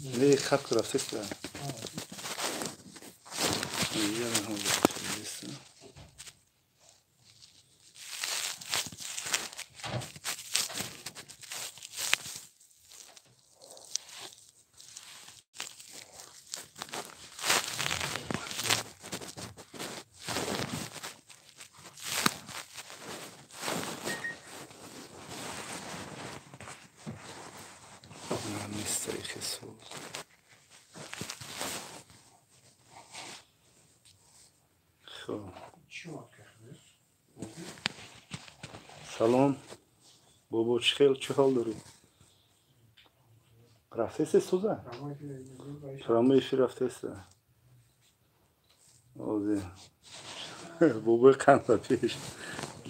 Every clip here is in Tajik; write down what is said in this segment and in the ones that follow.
Не, хат рафтеста. Салом бобо, чӣ хел, чӣ ҳол дорӣ? Рафтеста суза? Прямой эфир рафтеста. Ози бобои қанда пеш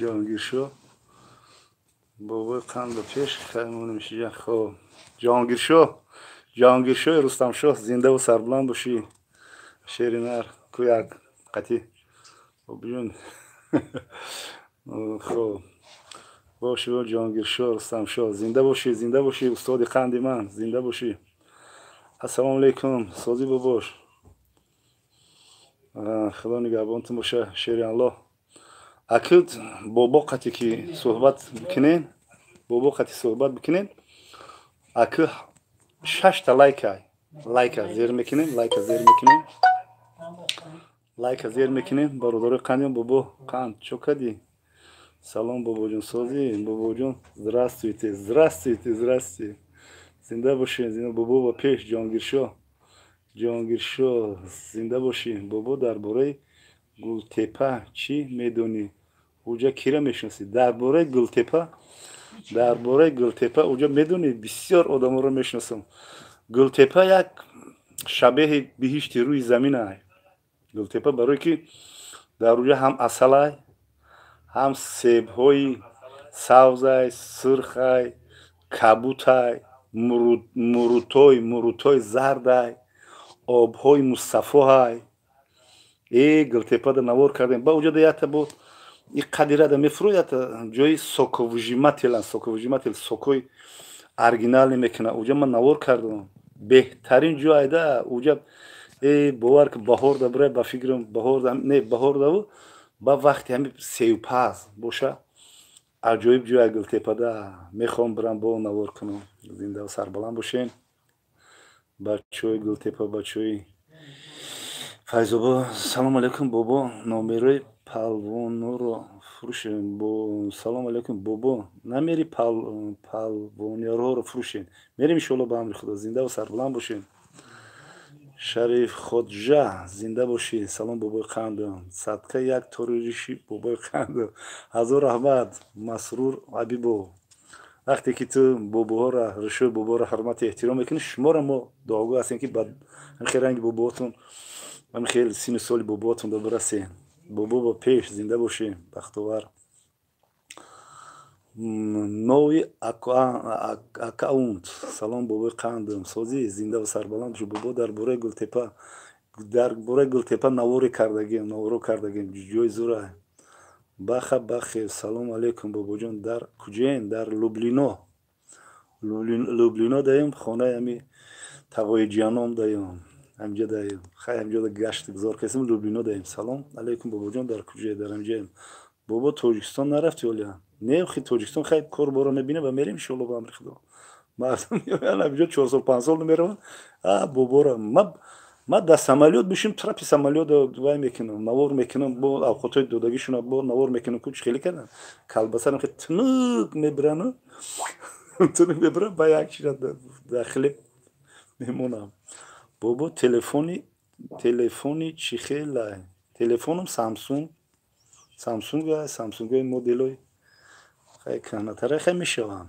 Ҷонгиршо, бобои қанда пеш хаймоним шиҷа. Хоб, Ҷонгиршо, Ҷонгиршои Рустамшоҳ, зиндаву сарбуланд бошӣ, шери нар кӯяк қатӣ бобоҷон. Хоб бошӣ, Ҷонгиршоҳ, Рустамшоҳ, зинда бошӣ, зинда бошӣ, устоди қанди ман, зинда бошӣ. Ассалому алайкум, созӣ бобош, худо нигаҳбонтон боша, шери Аллоҳ. Акид бобо қати ки суҳбат бикунен, бобо қати суҳбат бикунен, аки шашта лайка, лайка зер мекунем, лайка зер мекунем, лайка зер мекунем, бародарои қандиён. Бобо қанд чо кардӣ? Салом бобоҷон, созӣ бобоҷон? Здравствуйте, здравствуйте, здравствуйте, зинда бошед, зинда бобо ба пеш, Ҷонгиршоҳ, Ҷонгиршоҳ, зинда бошӣ. Бобо, дар бораи Гултепа чӣ медонӣ? Уҷа кира мешиносӣ? Дар бораи Гултепа, дар бораи Гултепа уҷа медонӣ, бисёр одаморо мешиносам. Гултепа як шабеҳи биҳишти рӯи замин ай Гултепа, барое ки дар уҷа ҳам асалай, ҳам себҳои сабзай, сурхай, кабутай, мурутой, мурутой зардай, обҳои мустафоҳай. Э, Гултепада навор кардем, ба уҷада якта бо и қадирада мефурӯд, якта ҷои соковыжиматель, соковыжиматель сокои оригиналӣ мекунад. Уҷа ман навор кардам, беҳтарин ҷо айда уҷа. Э, бовар ки баҳорда бирай, ба фикрам баҳорда, не, баҳордаву ба вақти ҳами севпаз боша, аҷоиб ҷоя Гултепада. Мехоҳам бирам, бо навор кунам. Зиндаву сарбаланд бошен, бачаҳои Гултепа, бачаҳои Файзобод. Салому алайкум бобо, номерои палвонро фурӯшем. Салому алайкум бобо, намери палвониёрҳоро фурӯшем? Мерем, иншоалло, ба амри Худо. Зиндаву сарбаланд бошем. Шариф Ходжа, зинда бошӣ. Салом бобои қандо, садқа як тори риши бобои қандо, ҳазор раҳмат. Масрур Ҳабибов, вақте ки ту бобоҳоро, ришои боборо ҳурмату эҳтиром мекунӣ, шуморо мо дуогӯ ҳастем, ки ба ҳамин ранги бобоотон, ҳамин хел сину соли бобоотон да бирасем. Бобо ба пеш, зинда бошӣ, бахтовар. Нови аккаунт. Салом бобои қандам, созӣ? Зиндаву сарбаланд бошӣ бобо. Дар бораи Гултепа, дар бораи Гултепа наворе кардагем, наворо кардагем, ҷои зура. Баха бахе, салому алайкум бобоҷон, дар куҷоен? Дар Лублино, Лублино даем, хонаи ҳами тағои ҷиёном даем, ҳамҷа даем, хай ҳамҷода гашт гузор кардем, Лублино даем. Салом алайкум бобоҷон, дар куҷое? Дар ҳамҷаем. Бобо, Тоҷикистон нарафти олия? Не, хи Тоҷикистон хай кор боро мебинем ва мерем, иншоалло, ба амри Худо. Мардум меоянд ҳамҷо, 4 сол, 5 сол намераванд. А бобора ма дар самолёт бишим, трапи самолёт вай мекунам, навор мекунам, бо авқотҳои додагишона бо навор мекунам, ку чӣ хеле карданд, калбасаро хе тунук мебирану тунук мебирам, ба як чиза дар хлеб мемонам. Бобо, телефони, телефони чӣ хелай? Телефоном Самсунг, Самсунг, Самсунгои моделои хай кӯҳнатара хай мешаванд.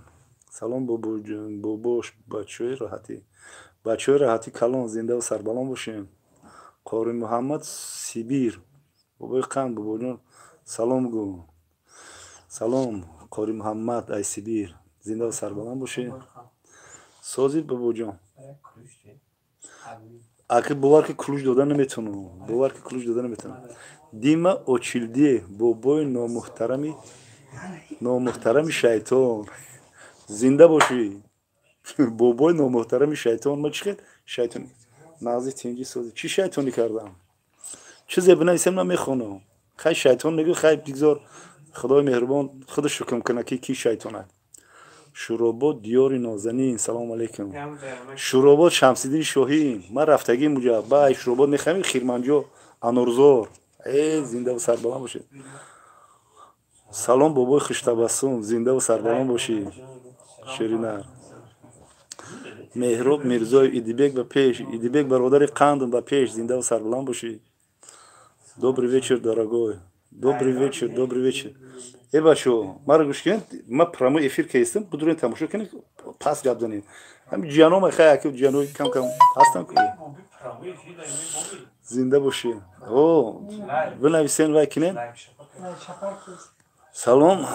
Салом бобош, бачаҳои роҳатӣ, бачаҳои роҳатӣ калон, зиндаву сарбаланд бошем. Қори Муҳаммад Сибир, бобои қанд, бобоҷон салом гӯ. Салом, Қори Муҳаммад ай Сибир, зиндаву сарбаланд бошед. Созӣ бобоҷон? Аки бовар ки ключ дода наметавонам, бовар ки ключ дода наметавонам. Дима Очилдие, бобои номуҳтарами Номуҳтарами шайтон, зинда бошӣ, бобои номуҳтарами шайтон. Ма чӣ хел шайтон? Нағзи, тинҷӣ, созӣ? Чӣ шайтонӣ кардам? Чизе бинависем, намехонам. Хай, шайтон мегӯ, хай, бигзор Худои меҳрубон худаш ҳукм кунад, ки ки шайтонад. Шуробод, диёри нозанин, салому алейкум. Шуробод, Шамсиддини Шоҳин, ман рафтагим уҷа. Бай Шуробод мехоҳем, Хирманҷо, Анорзор. Э, зиндаву сарбаланд бошед. Салом, бобои хуштабассум, зиндаву сарбаланд бошӣ. Ширинар Меҳроб Мирзоев, Идибек ба пеш, Идибек, бародари қандум, ба пеш, зиндаву сарбаланд бошӣ. Добрый вечер, дорогой, добрый вечер, добрый вечер. Э, бачо, маро гӯш кунед, ма прямой эфир кестам, будурен, тамошо кунед, пас гап занед. Ҳами ҷиянома, хай, аки ҷиянои кам кам ҳастам ку. Зинда бошӣ. О, бинависен, вай кинен. Салом.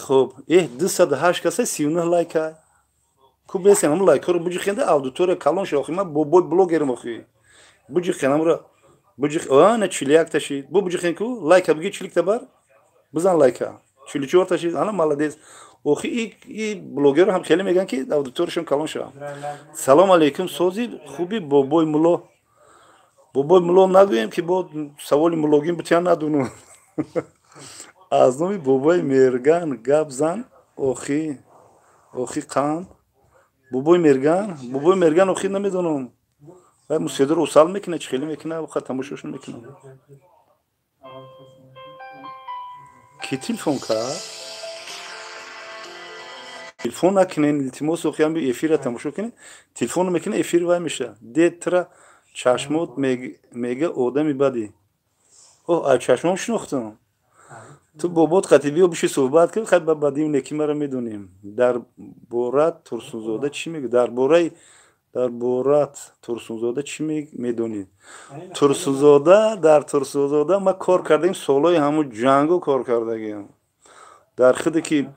Хуб, э, 208 каса, 39 лайка ку. Бесен, ҳамн лайкҳоро буҷихенда, аудитория калон ши. Охи, ман бобои блогерам, охи, буҷихен ҳамро, буҷих. Ана, 41-та шид. Бу буҷихен ку, лайка биги, 41-та бар бизан, лайка 44-та шид. Ана, молодец. Охи, и блогерро ҳам хеле мегӯянд, ки аудиторияшон калон шавад. Салом алейкум, сози, хуби, бобои мулло? Бобои мулло нагӯем, ки бо саволи муллогин бутиян надуну. Аз номи бобои Мерган гап зан, охи, охи қанд. Бобои Мерган, бобои Мерган, охи, намедонам. Вай мусиқиро усал мекунад, чӣ хеле мекунад, ха, тамошошон мекунам. Ки телефон кард? Телефон накунен, илтимос. Охи, ҳами эфирра тамошо кунед. Телефон мекунед, эфир вай меша. Дед, тра чашмот мега одами бадӣ. О, а чашмом шинохтам. Ту бобот қати биё, биши, суҳбат кун. Хай, ба бадим неки мара медонем. Дар борат Турсунзода чӣ мегӯ? Дар бораи, дар борат Турсунзода чӣ медонӣ? Турсунзода, дар Турсунзода ма кор кардагим, солҳои ҳамун ҷанго кор кардагиам. Дар худе ки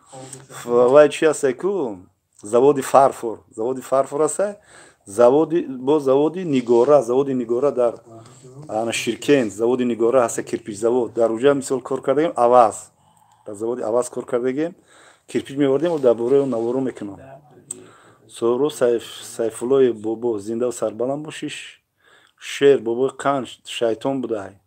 вай чи ҳастай ку, заводи фарфор, заводи фарфор ҳастай, заводи, бо заводи Нигора, заводи Нигора дар ана Ширкент, заводи Нигора ҳаста, кирпич завод. Дар уҷа мисол кор кардагим, Аваз, дар заводи Аваз кор кардагим, кирпич мевардем. Дар бораи он наворо мекунам. Соҳроб Сайфуллои, бобо, зиндаву сарбаланд бошиш. Шер, бобои қанд шайтон будаҳай.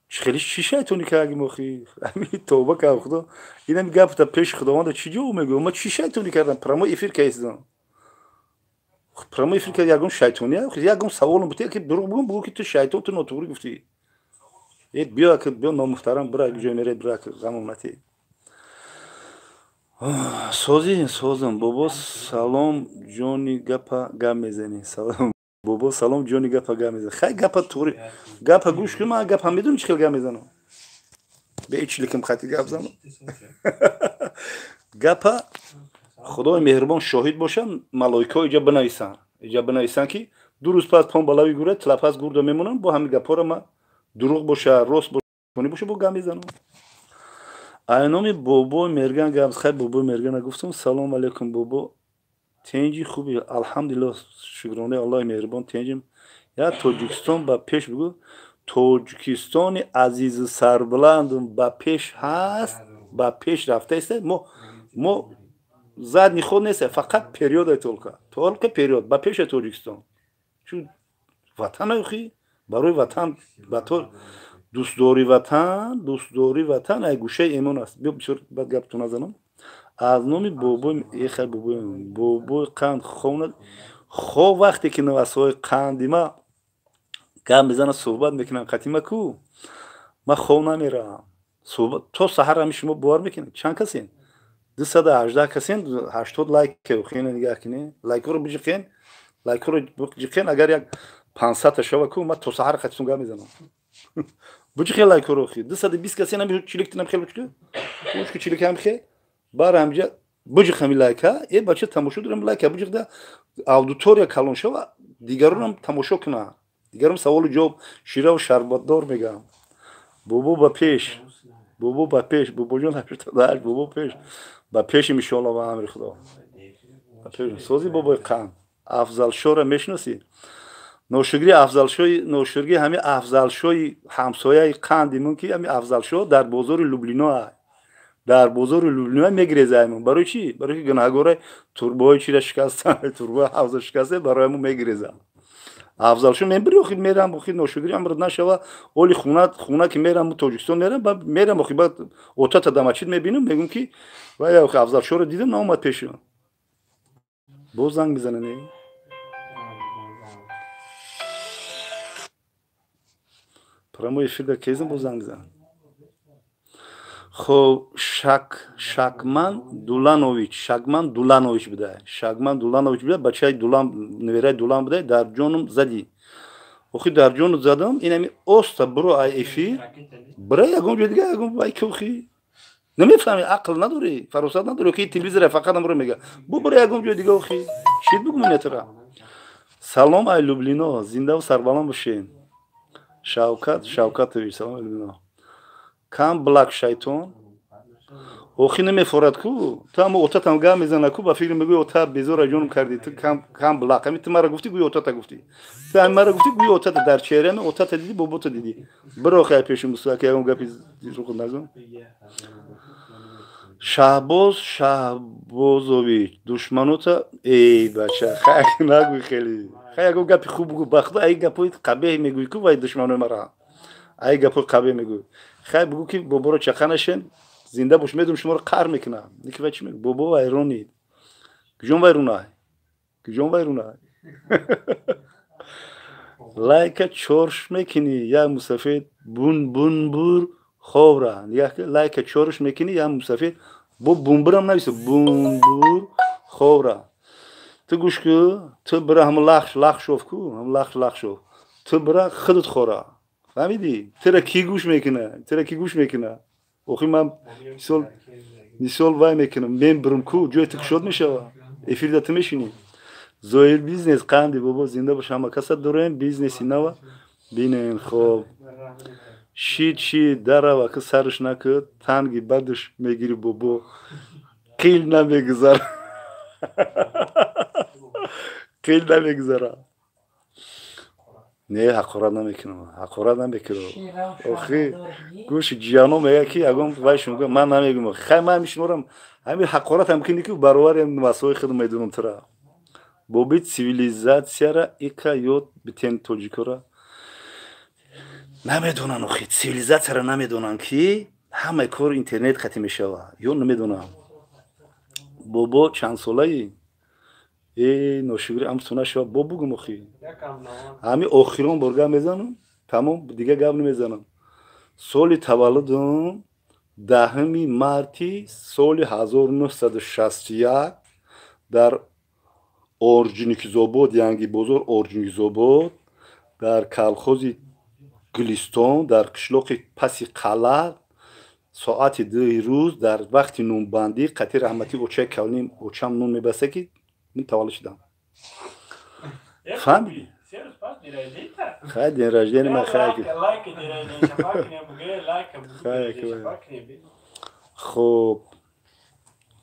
Хеле чӣ шайтонӣ кардагим, охи? Ами тавба кард Худо, инами гапта пеши Худованда чӣ ҷавоб мегӯям? Ма чӣ шайтонӣ кардам? Прямой эфир кардам, прямой эфир кард. Ягон шайтонӣ, ягон саволам буд, ки дурӯғ бугум, бугу, ки ту шайтон, ту нотуғрӣ гуфтӣ. Э, биё, ака, биё, номуҳтарам, бира, ҷой меред, бира, ғамом натӣ. Созӣ, созам, бобо. Салом, ҷони, гапа гап мезанӣ. Салом, бобо, салом, ҷони, гапа гап мезанӣ. Хай, гапа туғри, гапа гӯш кун. Ман гапа медонӣ, чӣ хел гап мезанам? Бечликам хати гап занам. Гапа Худои меҳрубон шоҳид бошад, малоикаҳо иҷа бинависанд, иҷа бинависанд, ки 2 рӯз пас пон ба лави гура тилапас гурда мемонам. Бо ҳамин гапҳоро ма дурӯғ боша, рост боша, бо гап мезанам. Айноми бобои Мерган гап. Хай, бобои Мергана гуфтам. Салом алейкум, бобо, тенҷи, хуби? Алҳамдулилло, шукронаи Аллоҳи меҳрубон, тенҷим. Я Тоҷикистон ба пеш бигӯ. Тоҷикистони азизу сарбаландум ба пеш ҳаст, ба пеш рафтаиста. Мо задний ход нест, фақат вперёд, только, только вперёд, ба пеша Тоҷикистон. Чун ватан, охи, барои ватан ба то дӯстдори ватан, дӯстдори ватан ай гӯшаи эмон аст. Биё, бисёр бад гаптон назанам. Аз номи бобои, эхай, бобои, бобои қанд хона хо. Вақте ки навасҳои қанди ма гап мезанад, суҳбат мекунам қатима ку, ман хов намеравам, суҳбат то саҳар. Ҳами шумо бовар мекунед? Чанд касен? 218 касен, 80 лайк. Хена нигаҳ кунед, лайкҳоро биҷиқен, лайкҳоро биҷиқен. Агар як 500-та шава ку, ман то саҳар қатитон гап мезанам. Буҷиқен лайкҳоро, охи. 220 касен, ҳами чиликтинам хел учку учку чилик ҳам хе бар ҳамҷа буҷиқ ҳами лайка. Э, бача, тамошо дорам, лайка буҷиқда, аудитория калон шава, дигаронам тамошо кунанд, дигарон саволу ҷавоб шираву шарбатдор мегӯям. Бобо ба пеш, бобо ба пеш, бобоҷон, 88, бобо пеш, ба пешим, иншоалло, ба амри Худо, ба пеш. Сози, бобои қанд? Афзалшоро мешиносӣ? Ношукрӣ, Афзалшои, ношукрӣ, ҳами Афзалшои ҳамсояи қанди мун, ки ҳами Афзалшо дар бозори Люблино. Дар бозори Люблино мегирезаем. Барои чӣ? Барои ки гунаҳгоре турбои чира шикаста, турбои ҳавза шикаста, барои мо мегирезам. Афзалшо мебири охи мерам охи ношукри амр нашава оли хуна хуна ки мерам Тоҷикистон мерам ба мерам охи ба отата дамачид мебинам мегум ки вай охи Афзалшоро дидам наомад пешам. Боз занг мезана не? Прямой эфир дар кезм боз занг мезана. Хоб Шакман Дуланович, Шакман Дуланович буда. Шакман Дуланович буда, бачаи Дулан, невераи Дулан буда, дар ҷоном задӣ. Охи дар ҷону задам, инами оста буро ай эфир, бира ягон ҷой дига ягон вай ки намефаҳми, ақл надорӣ, фаросат надорӣ, ки телевизора фақат амро мега. Бу бира ягон ҷой дига охи. Чит бугум инатра. Салом ай Люблино, зиндаву сарбаланд бошед. Шавкат Шавкатович, салом ай Люблино. Кам блак шайтон. Охи намефорад ку. Ту ҳама отатам гап мезана ку, ба фикр мегӯи ота безора ҷоном кардӣ. Ту кам блак. Ҳами ту мара гуфтӣ, гӯи отата гуфтӣ. Ту ҳами мара гуфтӣ, гӯи отата дар чеҳрами отата дидӣ, бобота дидӣ. Биро хай пеши Мусо, ки ягон гапи рух нагӯ. Шаҳбоз Шаҳбозович, душманота эй бача, хай нагӯй хеле. Хай ягон гапи хуб бугӯ, ба худо ай гапҳои қабеҳ мегӯӣ ку вай душманои мара. Ай гапҳои қабеҳ мегӯӣ. Хай бугӯ ки боборо чақа нашен, зинда бош, медонам шуморо қаҳр мекунам. Ники вай чӣ мегӯ? Бобо вайронид. Куҷон вайронай? Куҷон вайронай? Лайка чорш мекунӣ, як мусафед бун бун бур ховра. Нигоҳ кун, лайка чорш мекунӣ, як мусафед бо бунбурам нависа, бун бур ховра. Ту гӯш ку, ту бира ҳам лахш лахшов ку, ҳам лахш лахшов. Ту бира худат хора. Фаҳмидӣ? Тура кӣ гӯш мекуна? Тура кӣ гӯш мекуна? Охи ман мисол вай мекунам, мебирам ку, ҷои ту кушод мешава. Эфирда ту мешинӣ. Зоир бизнес қанди бобо зинда бош, ҳама каса дорем бизнеси нава. Бинен хоб. Шид шид дарава ки сарш накуд, танги бадш мегири бобо. Қил намегузара. Қил намегузара. Не, ҳақорат намекунам, ҳақорат намекунам. Охи гӯши ҷиано мега ки ягон вай шумо ман намегӯм. Хай ман ҳами шуморам ҳами ҳақорат ҳам кунӣ ки баровари масои худ медонам тура. Боби цивилизатсияра ика ёд битен тоҷикора. Намедонанд охи, цивилизатсияра намедонанд ки ҳамаи кор интернет қатӣ мешава. Ё намедонам. Бобо чанд солаи? Э, ношукри амсу нашава, бо бугум охи. Ҳами охирон бор гап мезанам, тамом, дига гап намезанам. Соли таваллудам 10 марти соли 1961 дар Орджоникизобод, Янгибозор Орджоникизобод, дар колхози Гулистон, дар қишлоқи паси қалъа, соати 2 рӯз дар вақти нунбандӣ қатъи раҳматӣ очаи калоним очам нун мебаста ки ман таваллуд шудам. Фаҳмидӣ? Хай день рождения ман хай ки. Хай ки. Хоб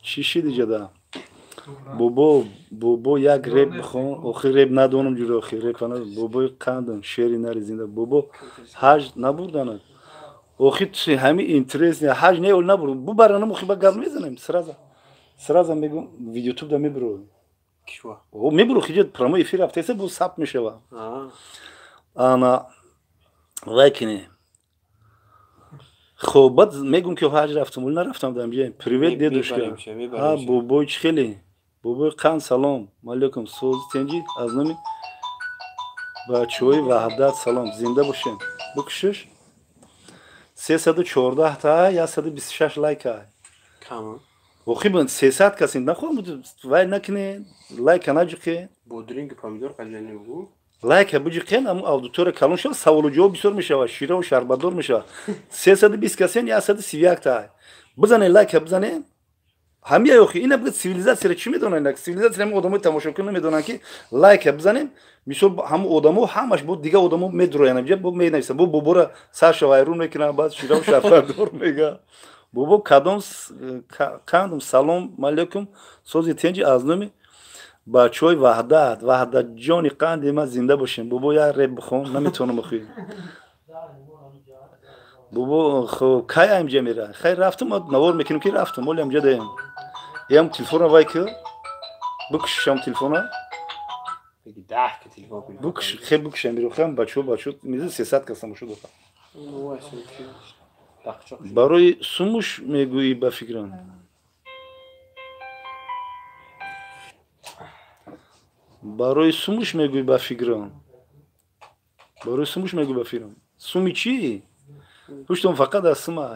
чӣ шиди ҷада? Бобо, бобо як реп бихон, охир реп надонам ҷуро, охир реп надонам. Бобои қандам, шери нари зинда. Бобо ҳаҷ набурданад. Охир ҳами интерес не, ҳаҷ не, ол набурд. Бубаранам охир ба гап мезанем, сразу. Сразу мегум, ютуб да мебуру. О, мебуру хиҷа прямой эфир рафтеса бу сабт мешава. Ана вай кине. Хоб, баъд мегум ки ҳаҷ рафтам, ол нарафтам дам ҷа. Привет дедушка. Ҳа, бобои чӣ хеле? Бобои қанд салом. Алейкум, соз тенҷи аз номи бачаҳои Ваҳдат салом. Зинда бошем. Букушиш. 314 та 126 лайка. Кам. Охи бин 300 каси нахоҳам вай накне, лайка наҷиқе. Бодринг помидор қаҷани бугу. Лайка буҷиқен, аммо аудитория калон шава, саволу ҷавоб бисёр мешава, шираву шарбатдор мешава. 320 касен 131 та. Бизане лайка бизане. Ҳамия охи ина бигӯ цивилизатсияро чӣ медонанд? Цивилизатсия ҳама одамои тамошокун намедонанд ки лайка бизанем, мисол ҳама одамо ҳамаш бо дига одамо медроянд, инҷа бо менависанд, бо бобора сарша вайрон мекунанд, баъд шираву шарбатдор мега. Бобо кадом қандам салом алейкум, сози тенҷи аз номи бачаҳои Ваҳдат, Ваҳдатҷони қанди ман зинда бошем. Бобо як реп бихон, наметавонам охи. Бобо, хоб, кай амҷа мера? Хай рафтум, навор мекунем ки рафтум, оли амҷа даем. Ям телефона вай ки? Букшам телефона. Букш, хе букшам мирохам, бачо, бачо, мизу 300 кас тамошо дорам. Барои сумуш мегӯӣ ба фикрам. Барои сумуш мегӯӣ ба фикрам. Барои сумуш мегӯӣ ба фикрам. Суми чӣ? Пуштон фақат аз сума.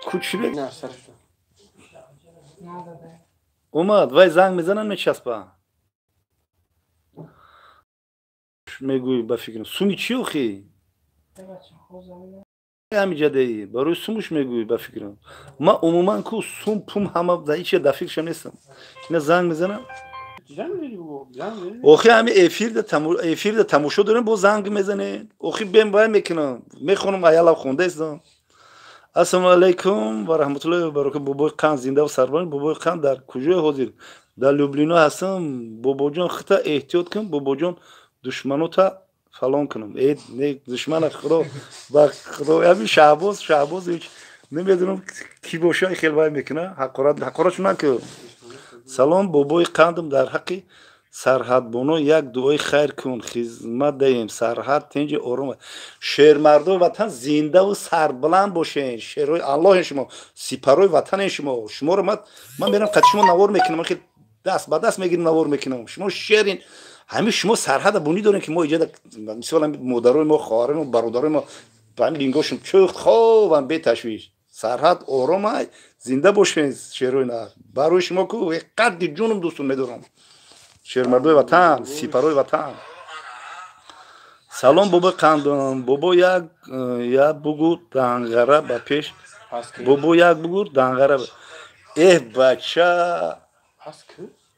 Кучи бе? Омад, вай занг мезанад мечаспа. Мегӯӣ ба фикрам. Суми чӣ охи? Ҳамиҷадаи барои сумуш мегӯӣ ба фикрам. Ман умуман ку сум пум ҳама ҳеч дар фикрашам нестам. Ина занг мезанам. Охи ҳами эфирда тамошо дорем, боз занг мезанед. Охи бем вай мекунам. Мехонам аялав хондаистам. Ассалому алайкум ва раҳматуллоҳи ва баракатуҳ. Бобои қанд зинда ва сарбаланд. Бобои қанд дар куҷое ҳозир? Дар Люблино ҳастам. Бобоҷон хита эҳтиёт кун. Бобоҷон душманота фалон кунам. Э, не, душмана худо ба худо ҳамин Шаҳбоз, Шаҳбоз ҳеч намедонам ки боша хел вай мекуна. Ҳақорат, ҳақорат накун. Салом бобои қандам, дар ҳаққи сарҳадбоно як дуои хайр кун, хизмат даем, сарҳад тинҷи ором. Шермардои ватан зиндаву сарбаланд бошен. Шерҳои Аллоҳен шумо, сипарҳои ватанен шумо. Шуморо ман мерам қати шумо навор мекунам, хел даст ба даст мегирим навор мекунам. Шумо шерин. Ҳамин шумо сарҳада бунӣ дорем ки мо иҷода мисол модарои мо, хоҳарои мо, бародарои мо ба ҳамин лингошон чӯхт хобам беташвиш. Сарҳад ором ай, зинда бошен шерҳои нар. Барои шумо ку қадди ҷонум дӯстон медорам. Шермардои ватан, сипарҳои ватан. Салом бобои қандам. Бобо як бугӯ данғара ба пеш. Бобо як бугӯ данғара. Эҳ бача.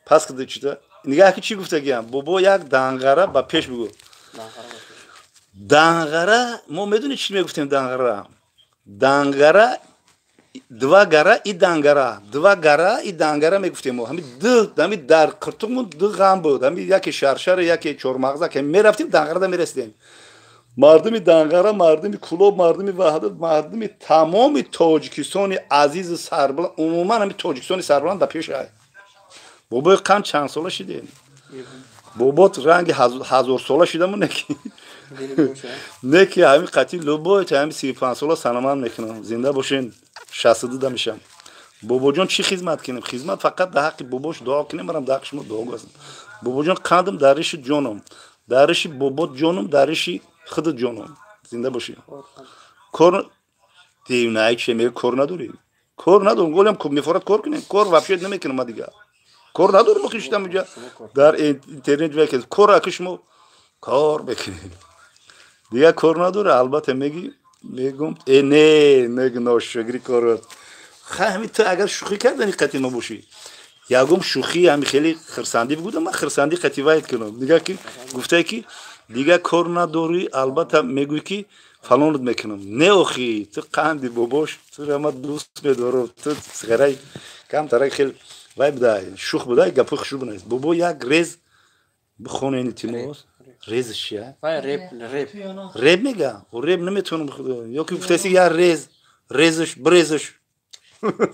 Пас ки чита? Нигаҳ ки чӣ гуфтагиам? Бобо як данғара ба пеш бугӯ. Данғара, мо медонӣ чӣ мегуфтем данғара? Данғара, два гора и дангара, два гора и дангара мегуфтем мо. Ҳамин ду, ҳамин дар қиртуқмон ду ғам буд. Ҳамин яке шаршара, яке чормағза, ки мерафтем данғарада мерасидем. Мардуми Данғара, мардуми Кулоб, мардуми Ваҳдат, мардуми тамоми Тоҷикистони азизу сарбаланд, умуман ҳамин Тоҷикистони сарбаланд ба пеш ай. Бобои қанд чанд сола шидем? Бобот ранги ҳазорсола шидаму неки. Неки ҳамин қатъи любой ҳамин 35 сола санаман мекунам. Зинда бошен, 62 да мешам. Бобоҷон чӣ хизмат кунем? Хизмат фақат дар ҳаққи бобош дуо кунем, марам дар ҳаққи шумо дуо ҳастам. Бобоҷон қандам дар риши ҷоном, дар риши бобот ҷоном, дар риши худат ҷоном. Зинда бошӣ. Кор девнай че мега кор надорӣ? Кор надорам, голям мефорад кор кунем. Кор вообще намекунам ма дигар. Кор надорам, охи шидам инҷа дар интернет вай кор аки шумо кор мекунед. Дигар кор надора, албатта меги мегум э не, меги ношукри кор. Хай ҳамин ту агар шӯхӣ кардани қатъи ма бошӣ. Ягом шӯхӣ ҳами хеле хирсандӣ бигӯдам, ман хирсандӣ қатъи вайт кунам. Дигар ки гуфтае ки дигар кор надорӣ, албатта мегӯӣ ки фалонат мекунам. Не охи, ту қанди бобош, тура ман дӯст медорам, ту сигарай камтарак хел вай будай, шӯх будай, гапои хушрӯ бинавис. Бобо як рез бихонен илтимос. Рез чия? Вай реп, реп. Реп мега? О реп наметавонам худо. Ё ки гуфтаси як рез, резаш, брезаш.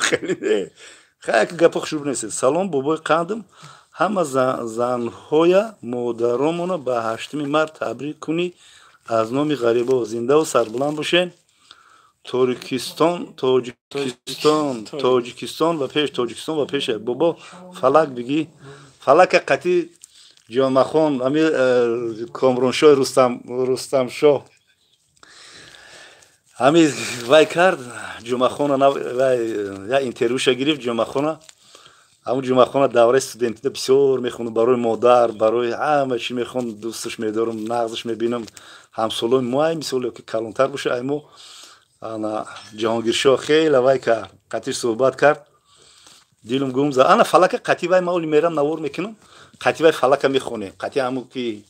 Хеле не. Хай ки гапои хушрӯ бинависед. Салом бобои қандам. Ҳама занҳоя модаромона ба 8 март табрик кунӣ аз номи ғарибо. Зиндаву сарбаланд бошен. Тоҷикистон, Тоҷикистон, Тоҷикистон ва пеш, Тоҷикистон ва пеш. Бобо фалак бигӣ. Фалака қатъи Ҷомахон, ами Комроншоҳи Рустам, Рустамшоҳ. Ами вай кард Ҷумъахона, вай я интервюша гирифт Ҷумъахона. Ҳамун Ҷумъахона давраи студентида бисёр мехонд барои модар, барои ҳама чӣ мехонд, дӯсташ медорам, нағзаш мебинам. Ҳамсолои мо ай мисол ки калонтар боша, ай мо ана Ҷаҳонгиршоҳ хеле вай кард, қатъиш суҳбат кард. Дилум гум зад. Ана фалака қатъи вай ма оли мерам навор мекунам, қатъи вай фалака мехонем. Қатъи ҳамун ки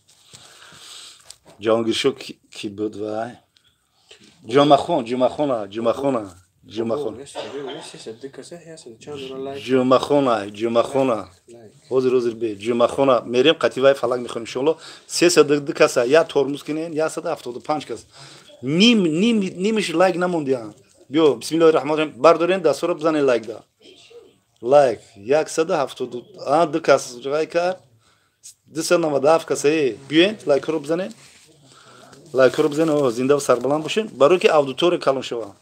Ҷаҳонгиршоҳ ки буд вай? Ҷумъахон, Ҷумъахона, Ҷумъахона, Ҷумъахон. Ҷумъахона, Ҷумъахона. Ҳозир, ҳозир бе. Ҷумъахона мерем қатъи вай фалак мехонем иншоалло. 302 каса я тормуз кинен, 175 кас. Ним ним нимиш лайк намондиям. Биё, бисмиллоҳи раҳмони раҳим, бардорен дастҳоро, бизанед лайк да. Лайк 170, а ду кас лайк кард, 297 кас. Э, биёен, лайкҳоро бизанед, лайкҳоро бизанед, зинда сарбаланд бошед, барои ки аудитория калон шава.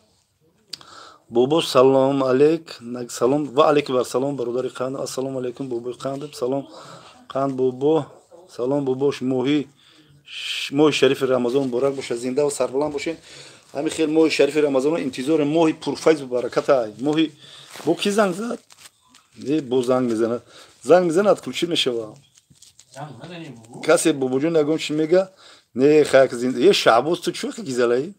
Бобо, салом алейк. Салом ва алейкум ассалом, бародари қанд. Ассалому алейкум, бобои қанд. Салом, қанд бобо. Салом, бобо. Моҳи шарифи Рамазон муборак бошад, зинда ва сарбаланд бошед. Ҳамин хел моҳи шарифи Рамазон интизори моҳи пурфайзу бараката моҳи. Бо ки занг зад? Бо занг мезанад, занг мезанад, отключить мешава. Касе, бобоҷон, ягон чи мега? Не, хак. Е, Шаҳбоз, ту чӣ вақте гизалаи?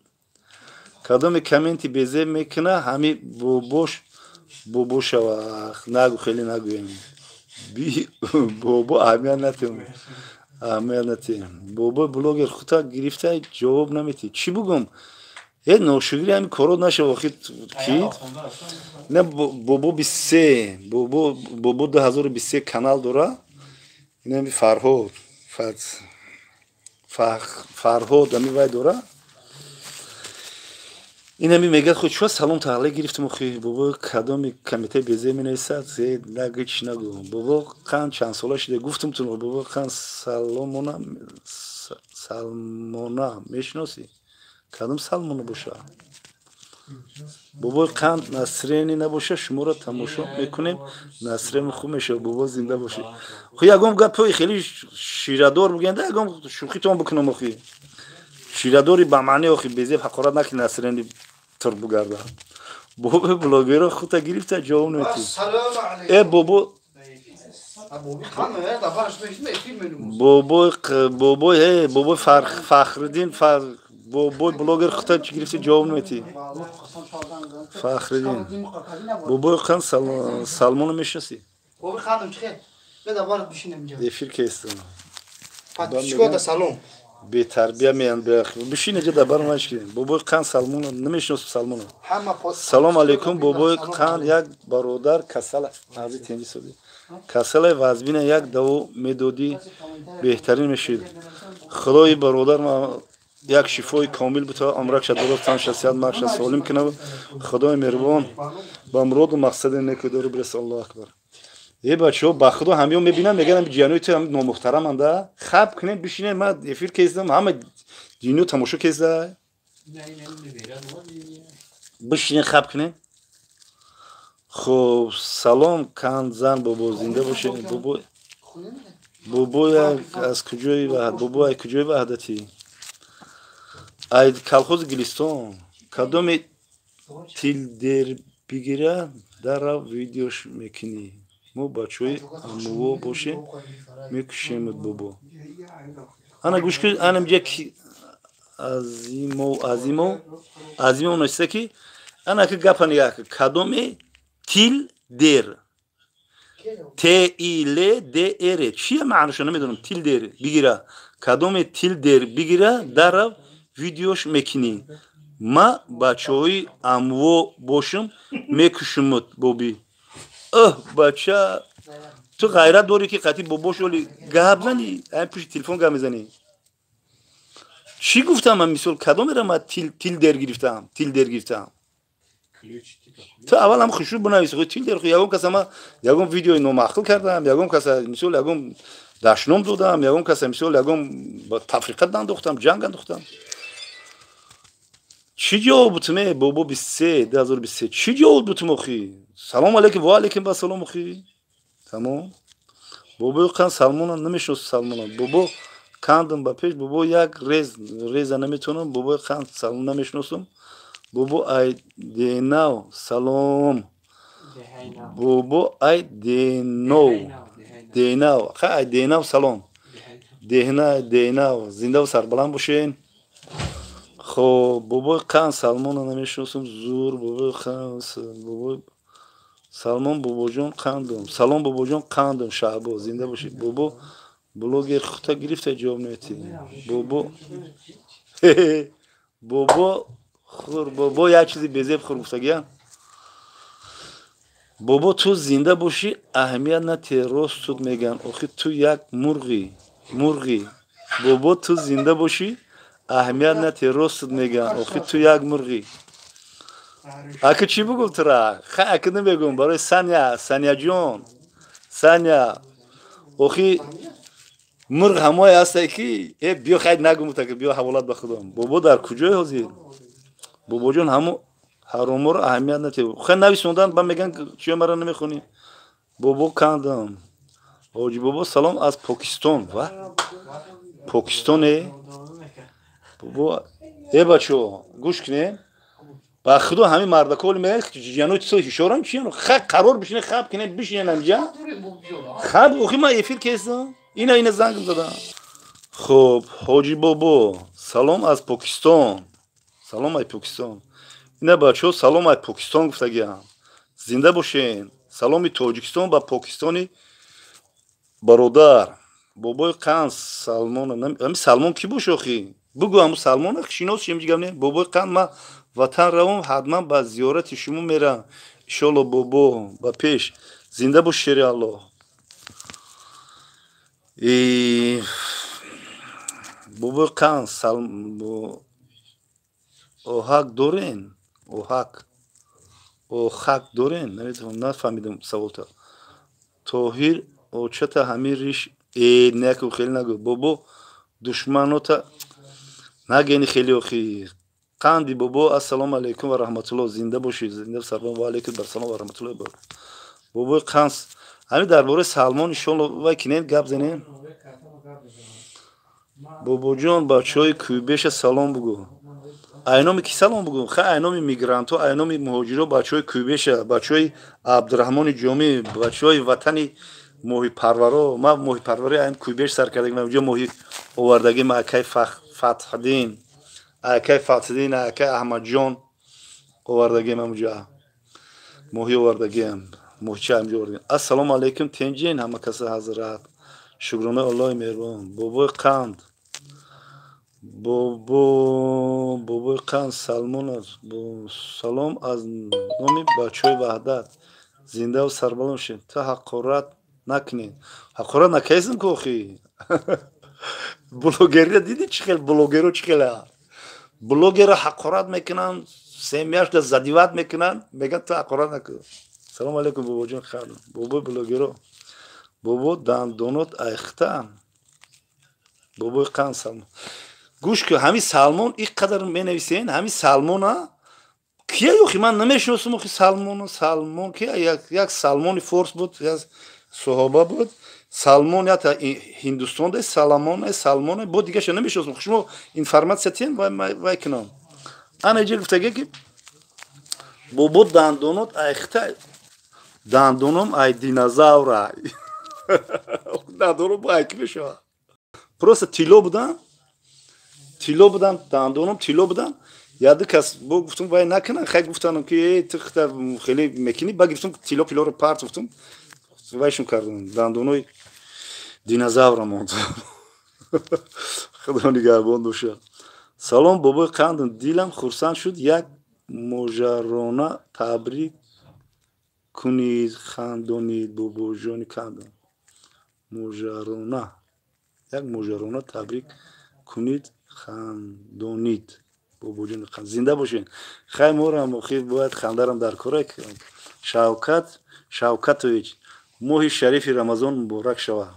Кадоме комменти безеб мекуна, ҳами бобош бобо шава. Нагу, хеле нагӯем. Бобо, аҳамият натем, аҳамият натем. Бобо блогер, хута гирифта, ҷавоб наметӣ. Чӣ бугум? Е, ношукри, ҳами корот нашава. Охи ки не, бобо 23, бобо, бобо 2023 канал дора. Инами Фарҳод, Фарҳод ами вай дора. Инами мегӯяд, худ чуа салом таҳлил гирифтам. Охи бобо, кадоми комитаи безе менависад, нагӯ, чӣ нагӯ. Бобо қанд чанд сола шуда? Гуфтам тун. Бобо қанд, Саломона, Салмона мешиносӣ? Кадом Салмона боша? Бобои қанд, настроение набоша, шуморо тамошо мекунем, настроение хуб мешавад. Бобо, зинда бошед. Хо, ягон гапҳои хеле ширадор бигӯянд, ягон шӯхитон бикунам. Охи, ширадори ба маъни, охи, безеб ҳақорат накунӣ, настроение тур бугарда. Бобои блогеро хута гирифта, ҷавоб наметӣ. Э, бобо, бобои, бобои, э, бобои Фахриддин, бобои блогер, хута чӣ гирифти, ҷавоб наметӣ? Фахриддин, бобои қан, Салмоно мешиносӣ? Эфир кестам. Бетарбия меян. Бишин иҷа, дар баромаш. Бобои қанд, Салмоно намешиносам, Салмоно. Салом алейкум, бобои қанд. Як бародар касала, ази тенҷи соди, касалаи вазбина, як даво медодӣ, беҳтарин мешид. Худои бародар як шифои комил бута, умракша дуруст, танша сиҳат, марша солим кунад. Худои меҳрубон ба муроду мақсади неку дору биреса. Аллоҳу акбар. Е, бачаҳо, ба худо, ҳамиё мебинам, мегӯям, ҷиёнои ту номуҳтараманда. Хаб кунем, бишинем, ман эфир кездам, ҳама дунё тамошо кезда. Бишинем, хаб кунем. Хуб, салом, канзан бобо, зинда бошед. Бобо, бобо, аз куҷои? Бобо, ай куҷои Ваҳдатӣ? Ай колхози Гулистон. Кадоме тилдер бигира, дарав видеош мекунӣ. Мо бачаҳои амуво бошем, мекушемуд. Бобо, ана гӯш кун, ана инҷа Азимов, Азимов, Азимов нависта, ки ана ки гапа нигаҳ кун: кадоме тил дер, Т И Л Д Р, чия маъношо намедонам. Тилдер бигира, кадоме тилдер бигира, дарав видеош мекунӣ. Ма бачаҳои амво бошам, мекушумуд. Боби, оҳ, бача, ту ғайрат дорӣ, ки қатъи бобош оли гап занӣ, ай пушти телефон гап мезанӣ. Чӣ гуфтам ман? Мисол, кадомера ман тилдер гирифтам, тилдер гирифтам? Ту аввал ҳам хушрӯ бинавис. Тилдер, ягон каса ма ягон видеои номаъқул кардам, ягон каса, мисол, ягон дашном додам, ягон каса, мисол, ягон тафриқа андохтам, ҷанг андохтам? Чӣ ҷавоб бутум? Е, бобо, 23, 2023, чӣ ҷавоб бутум охи? Салом алейкум, ва алейкум ассалом, охи, тамом. Бобои қан, Салмона намешиносам, Салмона. Бобо, кандам ба пеш. Бобо, як рез реза наметавонам. Бобои қанд, Салмон намешиносам. Бобо, ай денав, салом. Бобо, ай денов, денав, ай денав, салом. Дехна, денав, зиндаву сарбаланд бошен. Хоб, бобои қанд, Салмона намешиносам. Зур, бобои қанд, бобои Салмон. Бобоҷон, қандум, салом, бобоҷон, қандум. Шаҳбоз, зинда бошед. Бобо блогер, хута гирифта, ҷавоб наметӣ. Бобо, бобо, хур, бобо, як чизи безеб хур гуфтагия. Бобо, ту зинда бошӣ, аҳамият натиҳ, рост суд мегӯянд. Охи, ту як мурғӣ, мурғӣ. Бобо, ту зинда бошӣ. Аҳамият нате, рост мегӯям. Охи ту як мурғӣ. Ака чӣ бугум тура? Хай, ака намегӯм. Барои Саня, Саняҷон, Саня, охи мурғ ҳамое ҳасте ки э биё, хай нагум, таки биё, ҳаволат ба худом. Бобо дар куҷое ҳозир? Бобоҷон, ҳамо ҳароморо аҳамият нате. Хай, нависондан ба меган, чиё мара намехонӣ? Бобо кандам. Ҳоҷи бобо, салом аз Покистон. Ва Покистоне? Бобо, э бачо, гӯш кунем. Ба худо, ҳамин мардаколи мегӯянд, ҷанои тисо ҳишорам чиян? Хай, қарор бишине, хаб кине, бишинен ҳамҷа. Хаб, охи ман эфир кестам. Ина зангм задам. Хуб, ҳоҷи бобо, салом аз Покистон. Салом ай Покистон. Ина бачаҳо, салом ай Покистон гуфтагиам. Зинда бошен. Саломи Тоҷикистон ба Покистони бародар. Бобои қанд Салмон, ҳами Салмон кӣ бош охи? Бугӯ, ҳаму Салмон шинос шем, ҷигам не. Бобои қанд, ман ватан равом, ҳатман ба зиёрати шумо мерам. Иншолло, бобо, ба пеш. Зинда бош, шери Аллоҳ. Бобои қанд, оҳак дорен? Оҳак, охак дорен? Намедонам, нафаҳмидам саволта. Тоҳир, очата ҳамин риш э наку, хеле нагӯ. Бобо, душманота нагени хеле охи. Қанди бобо, ассалому алайкум ва раҳматуллоҳ, зинда бошед, зинда сарбон, ва алайкум ассалом ва раҳматуллоҳи ва. Бобои қанд, ҳамин дар бораи Салмон иншолло вай кинем, гап занем. Бобоҷон, бачаҳои Кӯйбеша салом бугӯ. Айноми ки салом бугӯ? Хай, айноми мигрантҳо, айноми муҳоҷиро, бачаҳои Кӯйбеша, бачаҳои Абдураҳмони Ҷомӣ, бачаҳои ватани моҳипарваро. Ман моҳипарвари аим Кӯйбеш сар кардагим, онҷо моҳи овардагим, акай Фатҳиддин, акай Фатҳиддин, акай Аҳмадҷон овардагим, ҳамонҷо моҳӣ овардагим, моҳича ҳамҷо овардагим. Ассалому алайкум, тенҷин ҳама каса ҳазрат. Шукронаи Аллоҳи меҳрубон. Бобои қанд, бобо, бобои қанд Салмон, салом аз номи бачаҳои Ваҳдат. Зиндаву сарбаланд бошед. Ту ҳақорат накунед. Ҳақорат накардем ку охи. Блогерия дидӣ, чӣ хел блогеро, чӣ хела блогера ҳақорат мекунанд, семьяшда задевать мекунанд, мегӯянд, ту ҳақорат накун. Салому алайкум, бобоҷон, хайр. Бобои блогеро, бобо, дандонот айхта. Бобои қанд, Салмон, гӯш кун, ҳамин Салмон ин қадар менависен, ҳамин Салмона кия охи? Ман намешиносам охи Салмона. Салмон кия? Як Салмони форс буд, як суҳоба буд. Салмон ята Ҳиндустонда Саламон, Салмон бо дигаша намешиносам. Шумо информация тиен, вай кунам. Ана иҷа гуфтага, ки бобо, дандонот айхта. Дандоном ай динозавра, дандоном ай ки мешавад? Просто тилло будан, тилло будан, дандоном тилло будан. Яду кас бо гуфтум, вай накунан, хай, гуфтанам, ки э ту хеле мекунӣ, ба гирифтум, тилло пилоро парт гуфтум, вайшон кардам, дандонои динозавра монд. Худо нигаҳбон бошад. Салом, бобои қандам, дилам хурсанд шуд, як можарона табрик кунед, хандонед, бобоҷони қандам. Можарона, як можарона табрик кунед, хандонид, бобоҷони қанд. Зинда бошед. Хай, морам охир бояд хандарам дар кора. Шавкат Шавкатович, моҳи шарифи Рамазон муборак шавад.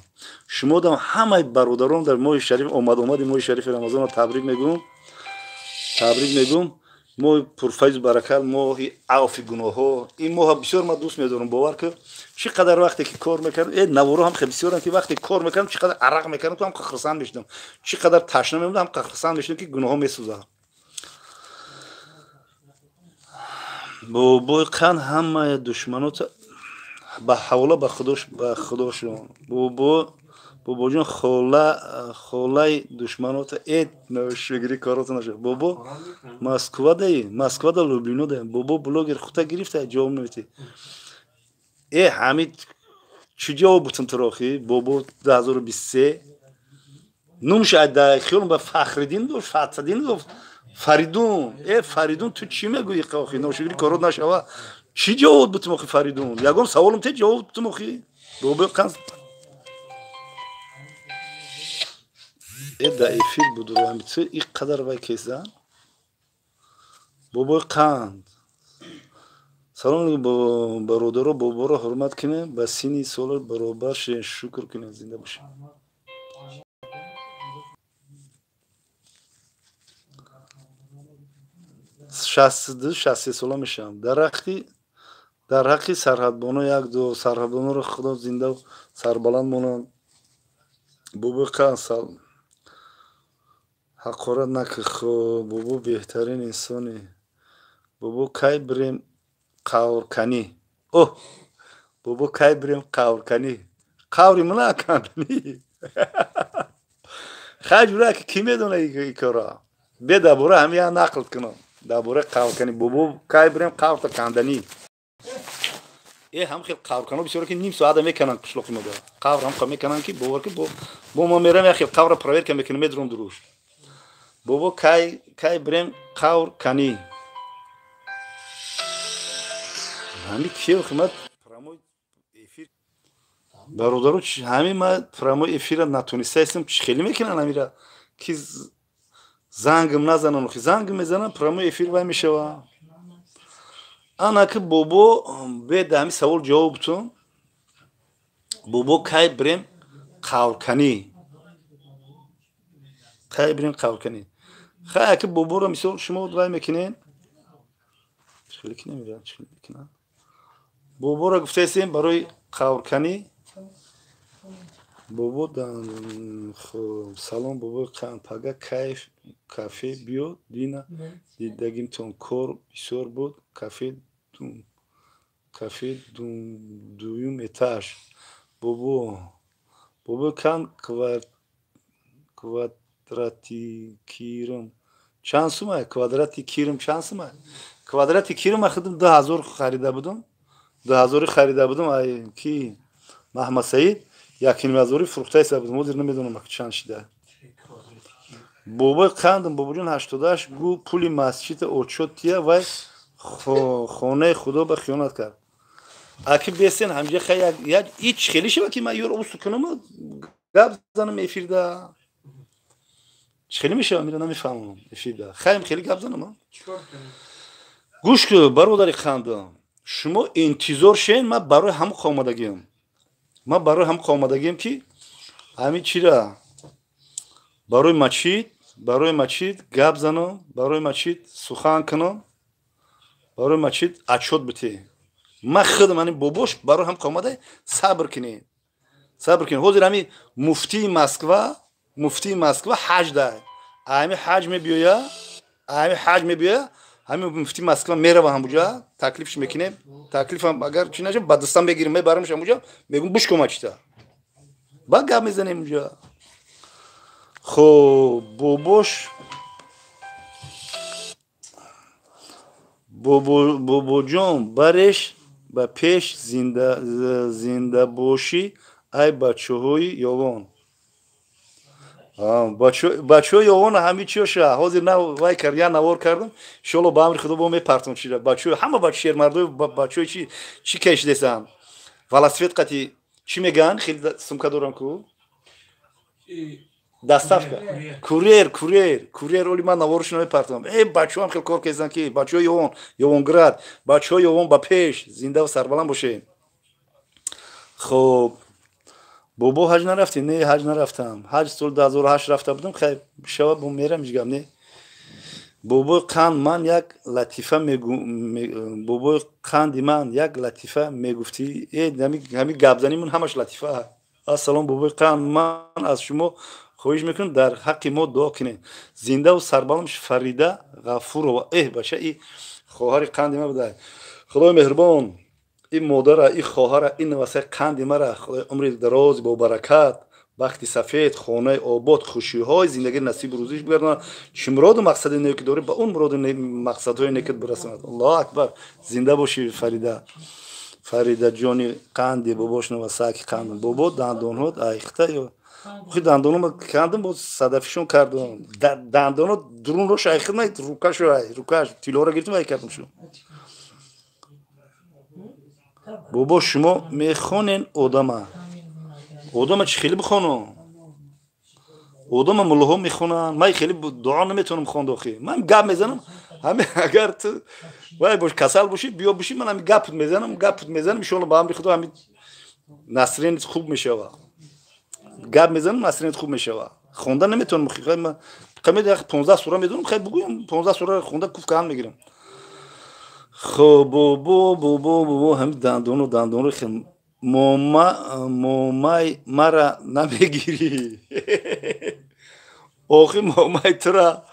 Шумодам, ҳамаи бародарон, дар моҳи шариф омад, омади моҳи шарифи Рамазонро табрик мегӯм, табрик мегӯм. Моҳи пурфайзу баракат, моҳи афви гуноҳҳо. Ин моҳа бисёр ман дӯст медорам, бовар кун. Чӣ қадар вақте ки кор мекардам, э наворо ҳам хеле бисёрам, ки вақте кор мекардам, чӣ қадар арақ мекардам, ҳам хурсанд мешудам, чӣ қадар ташна мемудам, ҳам хурсанд мешудам, ки гуноҳҳо месӯзад. Бобои қанд, ҳамаи душманота ба ҳавола ба худош, ба худошон. Бобо, бобоҷон, хола, холаи душманота э шугри корото нашуд. Бобо, Москвадаи? Москвада, Люблино да. Бобо, блогер хута гирифта, ҷавоб наметӣ. Э ҳамид, чӣ ҷавоб бутум туро охи? Бобо 2023 нумш хиёлам ба Фахриддин дошт, Фатҳиддин дошт, Фаридун. Э Фаридун, ту чӣ мегӯӣ охи? Ношукри корот нашава. Чӣ ҷавоб бутум охи, Фаридун? Ягон саволам те ҷавоб бутум охи? Бобои қанд. Да эфир буду ҳами ту ин қадар вай кезан. Бобои қанд. Салом бародаро, боборо ҳурмат кунем, ба синни сола баробар шавем, шукр кунем, зинда бошем. 62-63 сола мешавам. Дар ҳаққи сарҳадбоно як ду сарҳадбоноро Худо зинда сарбаланд монанд. Бобои қанд ҳақорат накун. Хуб, бобо беҳтарин инсоне. Бобо кай бирем қаврканӣ? Оҳ, бобо кай бирем қаврканӣ? Қаври мана канданӣ. Хай ҷура ки кӣ медона ин корро? Бе дар бораи ҳамин як нақл кунам. Дар бораи қаврканӣ. Бобо кай бирем қаврта канданӣ? Ҳам хел қавркано бисёре ки ним соата мекананд қишлоқи мо. Қавр ҳам мекананд ки бовар ки бо мо мерам як хел қавра проверка мекунем, медурам дуруш. Бобо кай бирем қаврканӣ? Ҳами киё хидмат прямой эфир бародаро, ҳами ма прямой эфира натонистаистам. Чӣ хеле мекунанд ҳамира ки зангм назананд, охи занг мезананд, прямой эфир вай мешава. Ана ки бобо бе да ҳами савол ҷавоб бутун. Бобо кай бирем қаврканӣ? Кай бирем қаврканӣ? Хай аки боборо мисол шумо вай мекунед. Хеле ки намедонам чӣ мекунанд. Боборо гуфтаистем барои қаврканӣ. Бобо хуб, салом бобои қанд. Пага кайф кафе биё, дина дидагимтон кор бисёр буд. Кафе дуюм этаж. Бобои қанд квадрати кирм чанд сумай? Квадрати кирм чанд сумай? Квадрати кирм ман худам 2000 харида будам. 2000 харида будам ай ки Маҳмад Саид 1,5 ҳазори фурӯхтаиста будам. Ҳозир намедонам чанд шида. Бобои қандам, бобоҷон 88 гу пули масҷида отчёт тия, вай хонаи Худо ба хиёнат кард. Аки бесен ҳамҷа хай як ич хеле шава ки ман ёро усу кунам, гап занам эфирда. Чӣ хеле мешава, мира намефаҳмам эфирда. Хайм хеле гап занам. Гӯш кун бародари қандам, шумо интизор шен, ман барои ҳам омадагиам. Ман барои ҳам омадагиам ки ҳамин чира барои масҷид гап занам, барои масҷид сухан кунам, барои масҷид отчёт бите. Ман худам ҳамин бобош барои ҳам омада, сабр кунед. Сабр кунед. Ҳозир ҳамин муфтии Москва ҳаҷ да. Ҳамин ҳаҷ мебиёя, ҳамин ҳаҷ мебиёя, ҳамин муфтии Москва мерава ҳамуҷа, таклифш мекунем. Таклифам агар чӣ наша, ба дастам мегирем, мебарамш ҳамуҷа, мегӯм буш кун мачита. Баъд гап мезанем уҷа. Хоб, бобош бобоҷон бареш ба пеш зиндабошӣ ай бачаҳои ёвон. Бачаҳои ёвон ҳами чиёша ҳозир на вай кар я навор кардам, иншоалло ба амри Худо бо мепартам чира. Бачаҳои ҳама бача шермардои бачаҳои чӣ кашидесанд? Велосипед қати чӣ мегӯянд? Хеле сумка дорам ку. Доставка. Курьер, курьер, курьер оли ман наворшо мепартам. Бачаҳоам хеле кор карданд ки бачаҳои ёвон, Ёвонград, бачаҳои ёвон ба пеш, зинда ва сарбаланд бошед. Хоб, бобо ҳаҷ нарафтӣ? Не, ҳаҷ нарафтам. Ҳаҷ соли 2008 рафта будам, хай шава бо мерам ҳеҷ гап не. Бобои қанд ман як латифа мегу, бобои қанди ман як латифа мегуфтӣ. Ҳамин гапзанимон ҳамаш латифа. Ассалом бобои қанд, ман аз шумо хоҳиш мекунам дар ҳаққи мо дуо кунед. Зинда ва сарбаланд Фарида Ғафурова. Бача, и хоҳари қанди ман буда. Худои меҳрубон, ин модара, ин хоҳара, ин навасаи қанди мара Худои умри дароз бо баракат, бахти сафед, хонаи обод, хушиҳои зиндагӣ насибу рӯзиш бигардонад. Чӣ муроду мақсади неки дорӣ, ба он муроду мақсадҳои некат бирасонад. Аллоҳу акбар. Зинда бошӣ Фарида. Фарида ҷони қанди бобош навасаки қандам. Бобо дандонҳот айхта ё охи дандонома кандам, боз садафишон кардам. Дандоно дурунрош айхта, рукашо ай, рукаш тилора гирифтам ай кардам шу. Бобо шумо мехонен одама. Одама чӣ хеле бихонам? Одама муллоҳо мехонанд, ман хеле дуо наметавонам хонд охи. Ман гап мезанам, ҳами агар ту вай бош касал бошӣ, биё бошӣ, ман ҳами гапт мезанам, гапт мезанам, иншоалло ба амри Худо ҳами насринат хуб мешава. Гап мезанам, насринат хуб мешава. Хонда наметавонам охи. Ман қамед 15 сура медонам, хай бугӯям 15 сура хонда куф каҳан мегирам. Хоб бобо бобо бобо ҳами дандону дандонро хел мома момай мара намегирӣ. Охи момай тура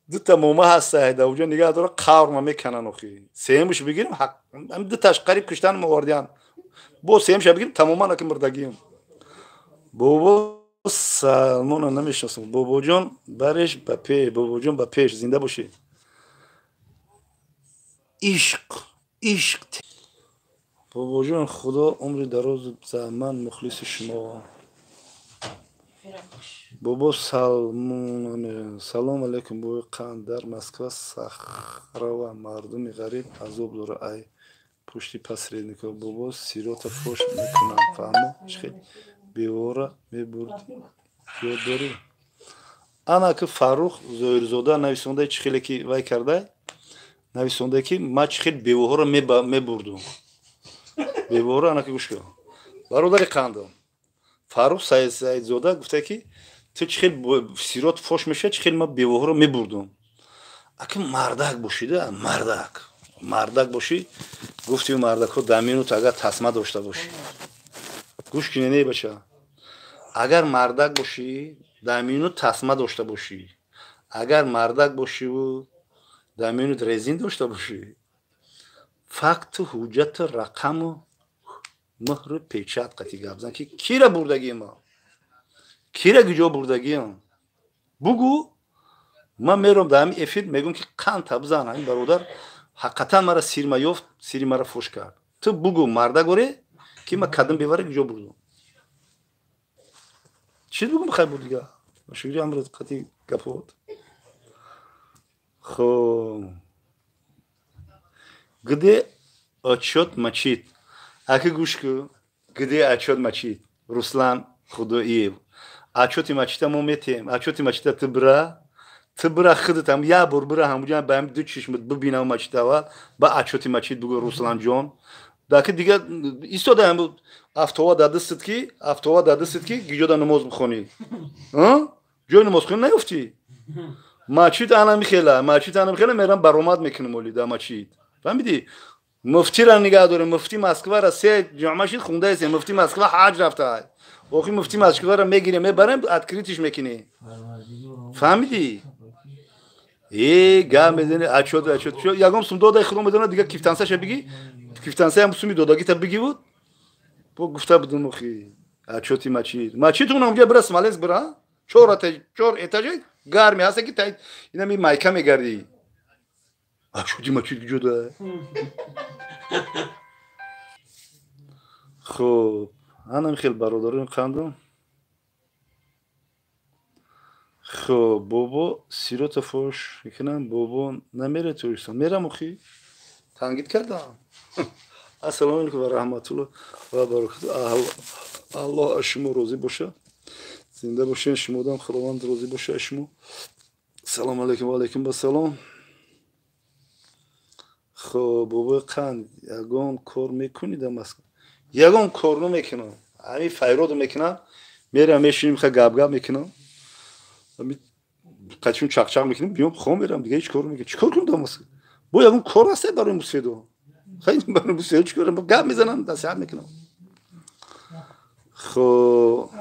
дута мома ҳаста дар уҷо нигаҳ дора қаврма меканан охи. Сеюмш бигирим ҳами дуташ қариб куштан мовардиан. Бо сеюмша бигирим тамоман аки мурдагием. Бобо Салмона намешиносам. Бобоҷон бареш ба пеш, бобоҷон ба пеш, зинда бошӣ. Ишқ, ишқ. Бобоҷон Худо умри дароз ман мухлиси шумо. Бобо Салмон салом алейкум бобои қанд дар Москва Сахарова мардуми ғариб азоб дора ай пушти посредникҳо. Бобо сирота фош мекунам фаҳмо чӣ хел бевора мебурд ёд дорӣ? Ана ки Фаррух Зоирзода нависондаи чӣ хеле ки вай кардай нависонда ки ман чӣ хел бевоҳоро мебурдум. Бевоҳоро ана ки гӯш кун. Бародари қандам Фаррух Саидзода гуфта ки ту чӣ хел сирот фош мешавад, чӣ хел ман бевоҳоро мебурдум. Аки мардак бошида, мардак. Мардак бошӣ, гуфти мардакҳо да минут агар тасма дошта бошӣ. Гӯш кунӣ не бача. Агар мардак бошӣ, да минут тасма дошта бошӣ. Агар мардак бошиву да минут резин дошта бошӣ, факту ҳуҷҷату рақаму муҳру печат қати гап зан ки кира бурдагиам ман, кира гиҷо бурдагиам бугӯ. Ман мером дар ҳамин эфир мегӯм ки қанд бизан ҳамин бародар ҳақиқатан мара сирма ёфт, сири мара фош кард. Ту бугӯ мардак оре ки ман кадом бевара гиҷо бурдум. Чӣ бугӯм хай буд дига шукри амр қати гапот. Хоб где отчет мачид? Аки гӯш ку, где отчет мачид? Руслан Худоиев. Отчети мачида мо метем. Отчети мачида ту бира, ту бира худат як бор бира ҳамуҷа ба ҳам ду чишмат бибинам мачида аввал, ба отчети мачид бугӯ Русланҷон. Даки дига истода ҳам автова дадистит ки, автова дадистит ки гиҷода намоз бихонӣ. Ҷои намозхонӣ наёфтӣ. Мачид ана михела, мачид ана михела мерам баромад мекунем оли дар мачид. Фаҳмидӣ? Муфтира нигаҳ дорем, муфти Москвара се ҷамъа шид хундаесем, муфти Москва ҳаҷ рафта. Охи муфти Москвара мегирем, мебарем, открытиш мекунем. Фаҳмидӣ? Э, гап мезани, отчет, отчет. Ягон сум додаи худо медонад, дига кифтансаша бигӣ, кифтансаям суми додагита бигӣ буд. Бо гуфта будум охи, отчети мачид. Мачид унам ҷа бира Смоленск бира, чор этажа гарми ҳаста ки та инами майка мегардӣ. Отчети мачид куҷо да? Хоб, анам хел бародарон қандам. Хоб, бобо сирота фош мекунам, бобо намере Тоҷикистон. Мерам охи, тангид кардам. Ассалому алайкум ва раҳматуллоҳ ва баракатуҳ. Аллоҳ аз шумо розӣ бошад. Зинда бошед, шумодам Худованд розӣ бошад аз шумо. Салому алайкум ва алайкум ассалом. Хоб, бобои қанд, ягон кор мекунӣ дар Москва? Ягон кор намекунам. Ҳамин файроду мекунам, мерам мешинем, ха гап-гап мекунам. Ҳамин қачун чақчақ мекунем, биём хом мерам, дига ҳеҷ кор намекунам. Чӣ кор кунам дар Москва? Бо ягон кор ҳаст барои мусфедо? Хай барои мусфедо чӣ кор? Гап мезанам, насиҳат мекунам. Хоб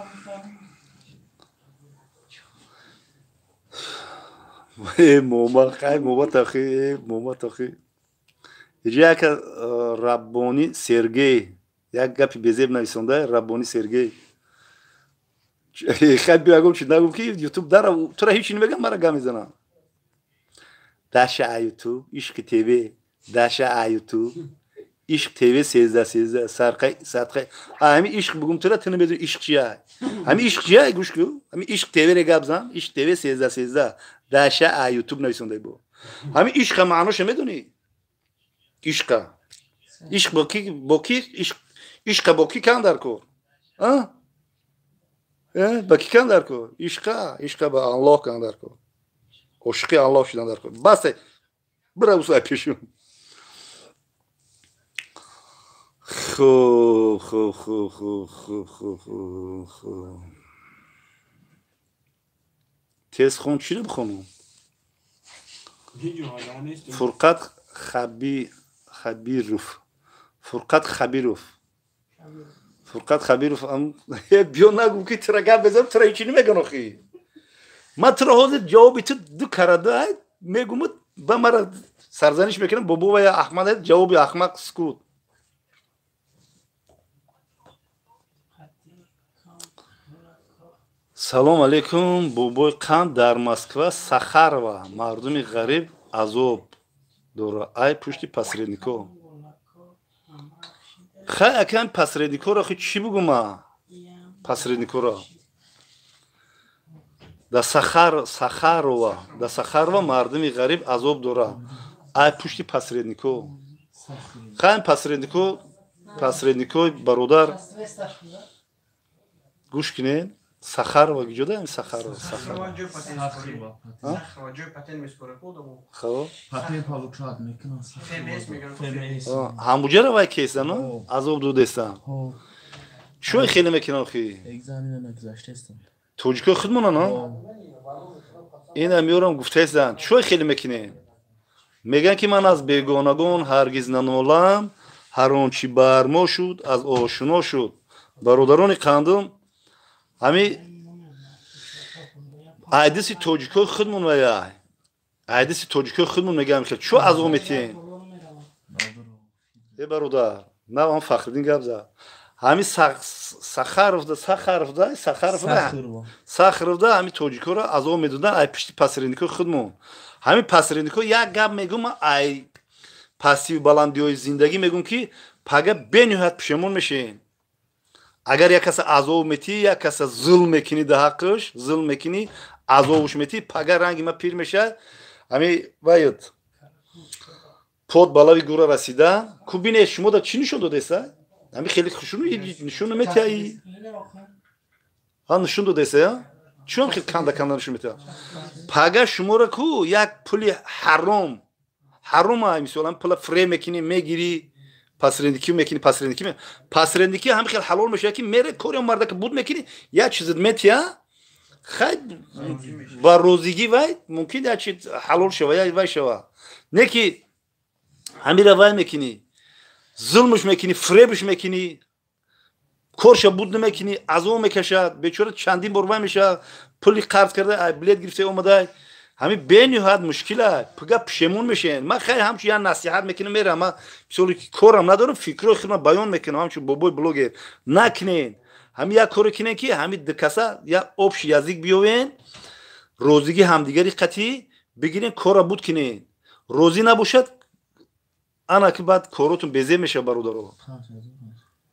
мома, хай мома тахи, мома тахи. Иҷа як Раббони Сергей, як гапи безеб нависонда, Раббони Сергей. Хай биё ягон чи нагӯ ки Ютуб дара, тура ҳеҷ чи намегам, мара гап мезанам. Даша а Ютуб, Ишқи ТВ, Даша а Ютуб, Ишқ ТВ 13 13, сарқай, садқай. Ҳами ишқ бугум тура, ту намедонӣ ишқ чия. Ҳами ишқ чия, гӯш кун. Ҳами Ишқ ТВ ре гап зан, Ишқ ТВ 13 13, Даша а Ютуб нависонда бо. Ҳами ишқа маъноша медонӣ? Ишқа. Ишқ бо ки, бо ки, ишқ, ишқа бо ки кан дар кор? А? Ба ки кан дар кор? Ишқа, ишқа ба Аллоҳ кан дар кор. Ошиқи Аллоҳ шудан дар кор. Бас, бира усай пешум. Хуб, хуб, хуб, хуб, хуб, хуб, хуб, хуб. Тез хон, чиро бихонам? Фурқат Хабиров. Фурқат Хабиров. Фурқат Хабиров биё нагӯ ки тира гап безанам, тира ҳечи намеган охи. Ман тира ҳозир ҷавоби ту ду карада мегӯм, ба мара сарзаниш мекунам, бобо ва я Аҳмад ҷавоби аҳмақ сукут. Салом алейкум, бобои қанд дар Москва Сахарова, мардуми ғариб азоб дора. Ай пушти посреднико. Хай акам посредникоро хи чӣ бугума? Посредникоро. Да Сахарова, да Сахарова мардуми ғариб азоб дора. Ай пушти посреднико. Хай посреднико, посредникои бародар гӯш кунед. Сахарова гиҷода ами Сахарова, Сахарова. Сахарова ҷои патент меспорад одамо. Хо? Патент получать мекунад. ФМС мегӯянд. ФМС. Ҳамуҷара вай кесано? Азоб додестан. Чой хеле мекунанд охи? Экзамена нагузаштестан. Тоҷикои худмонано? Ина меорам гуфтаестан. Чой хеле мекунем? Мегӯянд ки ман аз бегонагон ҳаргиз нанолам, ҳар он чӣ бар мо шуд аз ошуно шуд. Бародарони қандум, ҳами айдиси тоҷикои худмон вая айдиси тоҷикои худмон мегӯям хел чо азоб метиҳем? Э бародар, на он Фахриддин гап зад. Ҳами Сахаровда, Сахаровда, Сахаровда, Сахаровда ҳами тоҷикоро азоб медодан ай пишти посредникои худмон. Ҳами посреднико як гап мегӯм, ай пастиву баландиҳои зиндагӣ мегӯм ки пага бениҳоят пушемон мешем. Агар як каса азоб метӣ, як каса зулм мекунӣ да ҳаққш, зулм мекунӣ, азобуш метӣ, пага ранги ма пир мешавад. Ҳами ваёд под балави гура расида, ку бине шумо да чӣ нишон додеса? Ҳами хеле хушрӯ нишон наметиҳаи. Ҳа нишон додеса, я? Чун хеле канда канда нишон метиҳад? Пага шуморо ку як пули ҳаром, ҳаром ай мисол ҳам пула фрем мекунӣ, мегирӣ, посредники мекунӣ, посредники, посредники ҳам хел ҳалол мешавад ки мере кори марда ки буд мекунӣ, як чиз метия, хай ба розигӣ вай мумкин як чиз ҳалол шава, як вай шава. Не ки ҳамира вай мекунӣ, зулмш мекунӣ, фребш мекунӣ, корша буд намекунӣ, азоб мекашад, бечора чандин бор вай мешавад, пули қарз карда, ай билет гирифта омада, ҳами бениҳоят мушкила, пага пушемон мешавед. Ман хай ҳамчун як насиҳат мекунам, мерам, ман мисоли корам надорам, фикрҳои худам баён мекунам, ҳамчун бобои блогер. Накунед. Ҳами як коре кунед ки ҳами ду каса як общий язык биёвен, розигӣ ҳамдигари қатъӣ бигирен, кора буд кунед. Розӣ набошад, ана ки баъд коротон безеб мешавад, бародаро.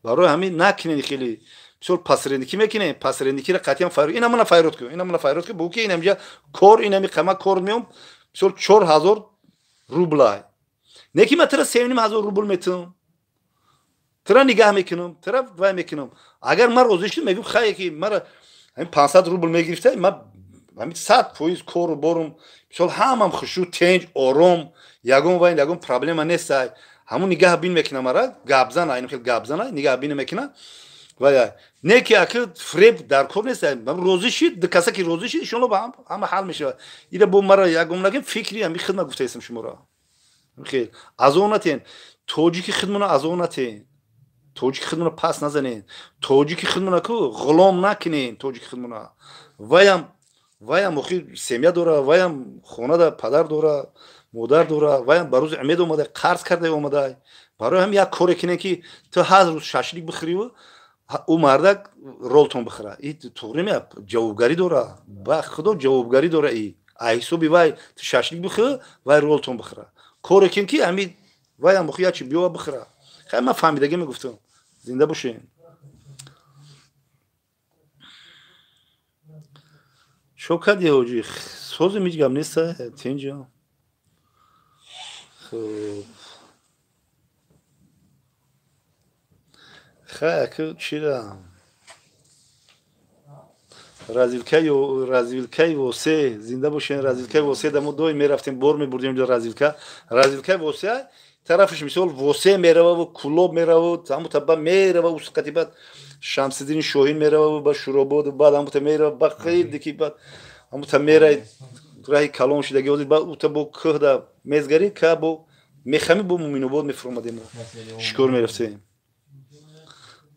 Барои ҳамин накунед хеле. Мисол посредники мекунем, посредникиро қатъиян файрод, ина мана файрод кун, ина мана файрод кун, бу ки инамҷа кор, инами қама кор меом, мисол 4000 рублай. Не ки ман тира 3500 рубл метум. Тира нигаҳ мекунам, тира вай мекунам. Агар ман розӣ шудам, мегӯм хай ки мара ҳамин 500 рубл мегирифта, ман ҳамин 100% кору борум, мисол ҳамам хушрӯ, тенҷ, ором, ягон вай, ягон проблема нестай. Ҳамун нигаҳ бин мекунам мара, гапзан, ин хел гапзан, нигаҳ бин мекунам. Вая, не ки аки фреб дар кор нест, розӣ шид, ду каса ки розӣ шид, иншоалло ба ҳама ҳал мешавад. Ира бо мара ягон нагем фикри ҳами хидмат гуфтаистам шуморо. Хел, азоб натен, тоҷики хидмона азоб натен, тоҷики хидмона пас назанен, тоҷики хидмона ку ғулом накунен, тоҷики хидмона. Ваям охир семья дора, ваям хонада падар дора, модар дора, ваям ба рӯзи умед омада, қарз карда омада. Барои ҳам як коре кунен ки ту ҳар рӯз шашлик бихӯриву ӯ мардак ролтон бихӯра. И туғри меяд, ҷавобгарӣ дора. Ба худо ҷавобгарӣ дора и. Ай ҳисоби вай ту шашлик бихӯ, вай ролтон бихӯра. Коре кун ки ҳами ваям охи як чи биёва бихӯра. Хай ман фаҳмидагӣ мегуфтам. Зинда бошем. Чо кардӣ ҳоҷӣ? Созим ҳеҷ гап нест, тинҷа. Хуб. Хай, аку чира? Развилкаи Восе, зинда бошен. Развилкаи Восе да мо доим мерафтем, бор мебурдем ҷо развилка. Развилкаи Восе тарафаш мисол Восе мерава, Кулоб мерава, ҳамута ба мерава, усқати баъд Шамсиддини Шоҳин мерава, ба Шуробод, баъд ҳамута мерава, ба хеле ки баъд ҳамута мера раҳи калон шидаги ҳозир, баъд ута бо кӯҳда мезгарӣ, ка бо мехами бо Муминобод мефуромадем, шикор мерафтем.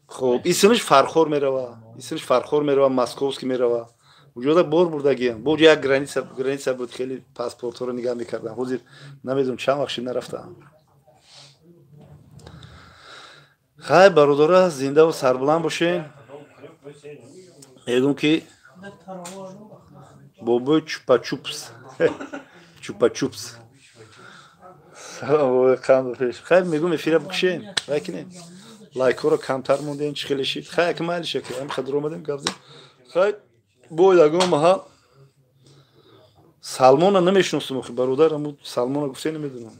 Хоб, исмаш Фархор мерава, исмаш Фархор мерава, Московский мерава. Уҷода бор бурдагиам. Бо як граница буд, хеле паспортҳоро нигаҳ мекардам. Ҳозир намедонам чанд вақт шид нарафтам. Хай, бародара, зиндаву сарбуланд бошен. Мегӯм ки бобои чупачупс. Чупачупс. Салом бобои қанду пеш. Хай, мегӯм эфира бикушем. Вай кинем. Лайкҳоро камтар мондем, чӣ хеле шид. Хай, ака майли шаки, ҳами хадр омадем, гап зем. Хай, бо ягон маҳал Салмона намешиносам, охи бародар, аму Салмона гуфте намедонам.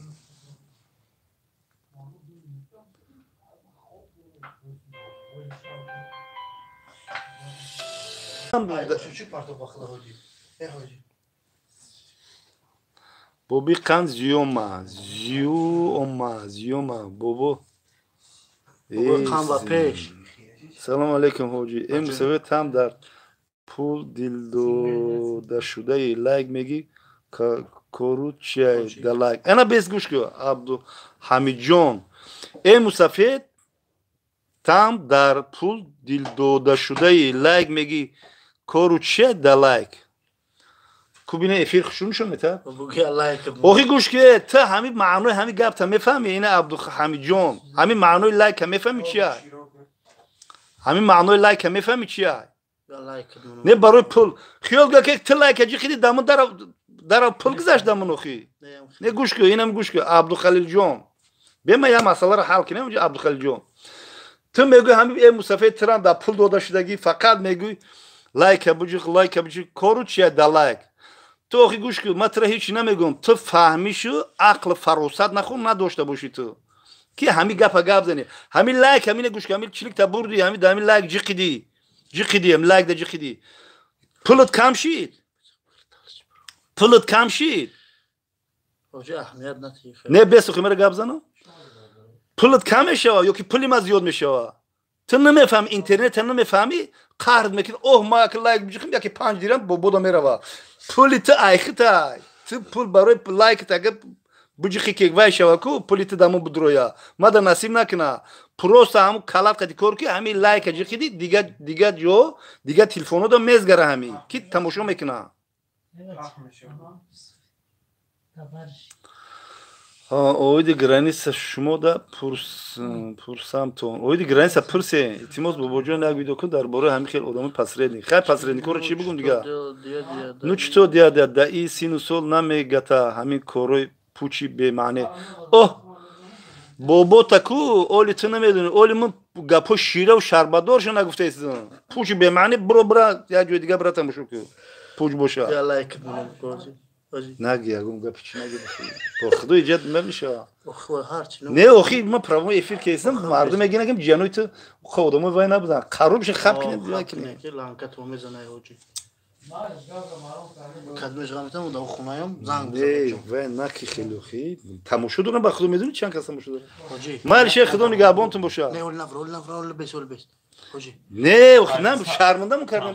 Боби қанд зиёма, зиёма, зиёма, бобо. Салом алейкум, ҳоҷӣ. Э мусаввир там дар пул дилдодашудаи лайк мегӣ, кору чия да лайк. Ана бес гӯш ку, Абдуҳамидҷон. Э мусафед там дар пул дилдодашудаи лайк мегӣ, кору чия да лайк. Кубина эфир хушрӯ нишон метаҳад? Охи гӯш ки, ту ҳами маънои ҳами гапта мефаҳмӣ? Ина Абдуҳамидҷон, ҳами маънои лайка мефаҳмӣ чия? Ҳами маънои лайка мефаҳмӣ чия? Не барои пул. Хиёл га ки ту лайка ҷиқиди дамун дара пул гузашт дамун охи. Не гӯш ку, инам гӯш ку, Абдухалилҷон. Бема як масъаларо ҳал кунем инҷо, Абдухалилҷон. Ту мегӯӣ ҳами э мусафед тирам дар пул дода шудагӣ, фақат мегӯӣ лайка буҷиқ, лайка буҷиқ, кору чия да лайк. Ту охи гӯш кун, ман тура ҳеҷ намегӯям. Ту фаҳмишу ақл фаросат нахун надошта бошӣ ту. Ки ҳами гапа гап зани. Ҳами лайк, ҳамина гӯш кун, ҳами чиликта бурдӣ, ҳами да ҳами лайк ҷиқидӣ. Ҷиқидӣ, ҳами лайк да ҷиқидӣ. Пулат кам шид. Пулат кам шид. Не бес охи мара гап зану? Пулат кам мешава ё ки пули ма зиёд мешава? Ту намефаҳми, интернета намефаҳмӣ, қаҳр мекунӣ. Оҳ, ма яке лайк биҷиқим, яке 5 дирам бобода мерава. Пули ту айхитай. Ту пул барои лайкат агар буҷиқи ки вай шава ку, пули ту дамо будроя. Мада насиб накуна. Просто ҳамун калат қади кор ки ҳами лайка ҷиқиди, дига ҷо, дига телефонҳо да мезгара ҳами. Ки тамошо мекуна. Оиди граница шумо да пурсамтон. Оиди граница пурсе. Илтимос бобоҷон, як видео кун дар бораи ҳамин хел одамои посредник. Хай, посредникҳоро чӣ бигӯм дига? Ну чито дия дия да и сину сол намегата ҳамин корҳои пучи бемаъне. Оҳ, бобо таку, оли ту намедонӣ. Оли ман гапҳо шираву шарбатдоршо нагуфтаистам. Пучи бемаъне биро бира як ҷои дига бира тамошо кун. Пуч боша. Наги, ягон гапи чӣ наги. Бо худо иҷад намешава. Не, охи ман прямой эфир кесам, мардум мегӯянд ки ҷанои ту хо одамои вай набуданд. Қарор бишин хаб кинед, дила кинед. Не, вай наки хеле охи. Тамошо дорам ба худо медонӣ чанд кас тамошо дорам? Майли шех, худо нигаҳбонтон боша. Не, охи на шармандамон кардам.